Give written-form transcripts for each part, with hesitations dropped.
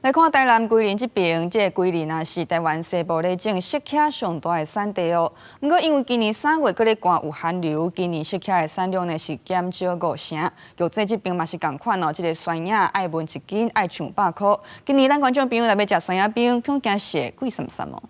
來看台南歸仁這爿，這個歸仁啊是台灣西部咧種釋迦上大的產地哦。毋過因為今年3月閣咧寒有寒流，今年釋迦的產量呢是減少五成。玉井這爿嘛是仝款哦，這個酸葉愛文一斤愛上百箍。今年咱觀眾朋友若欲食酸葉冰，恐驚是會貴參參哦。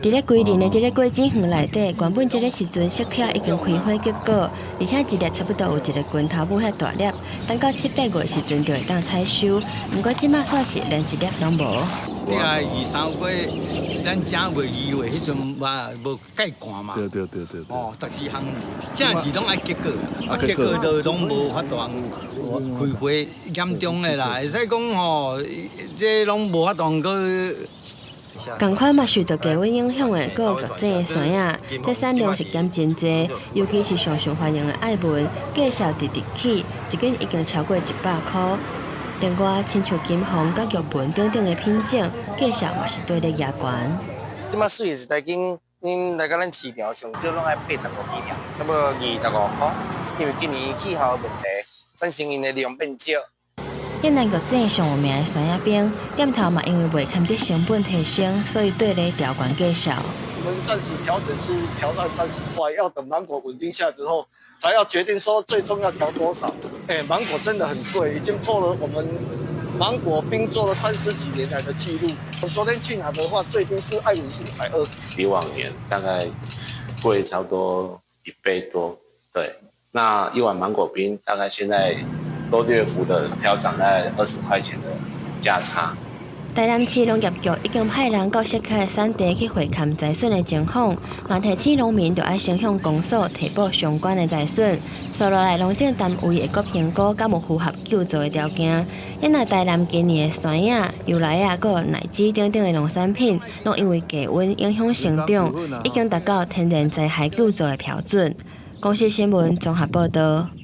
佇咧歸仁的這個果子園內底，原本這个時陣釋迦已經開花結果，而且一粒差不多有一个拳頭母遐大粒，等到七八月時陣就會當採收。毋過這馬煞是連一粒攏無。你啊，二三月，咱正月2月彼陣嘛無蓋寒嘛。對對對對。哦，逐時項正是攏愛結果，啊結果都攏無法度開花嚴重的啦，會使講吼，這攏無法度閣。仝款嘛受著低溫影響的，閣有玉井的酸葉，這產量是減真濟，尤其是上受歡迎的愛文，價數直直起，一斤已經超過100箍。另外，親像金鳳佮玉文等等的品種，價數嘛是綴咧額懸。這馬水的一公斤，恁來到咱市場上少攏愛85起跳，差不多25箍。因為今年氣候問題，產生𪜶的量變少。越南玉井上有名的酸葉冰，店頭嘛因為袂堪得成本提升，所以綴咧調懸價數。我們暫時調整是調到30塊，要等芒果穩定下之後，才要決定說最終要調多少。欸，芒果真的很貴，已經破了我們芒果冰做了30幾年來的記錄。我昨天去拿的話，最低是愛文是120，比往年大概貴差不多一倍多。對，那一碗芒果冰大概現在都略幅的調漲在20塊錢的價差。台南市農業局已經派人到釋迦的產地去會勘災損的情況，嘛提醒農民著愛先向公所提報相關的災損。紲落來，農政單位會閣評估敢有符合救助的條件。因為台南今年的酸葉、油梨仔、閣奶子等等的農產品，攏因為低溫影響成長，已經達到天然災害救助的標準。公視新聞綜合報導。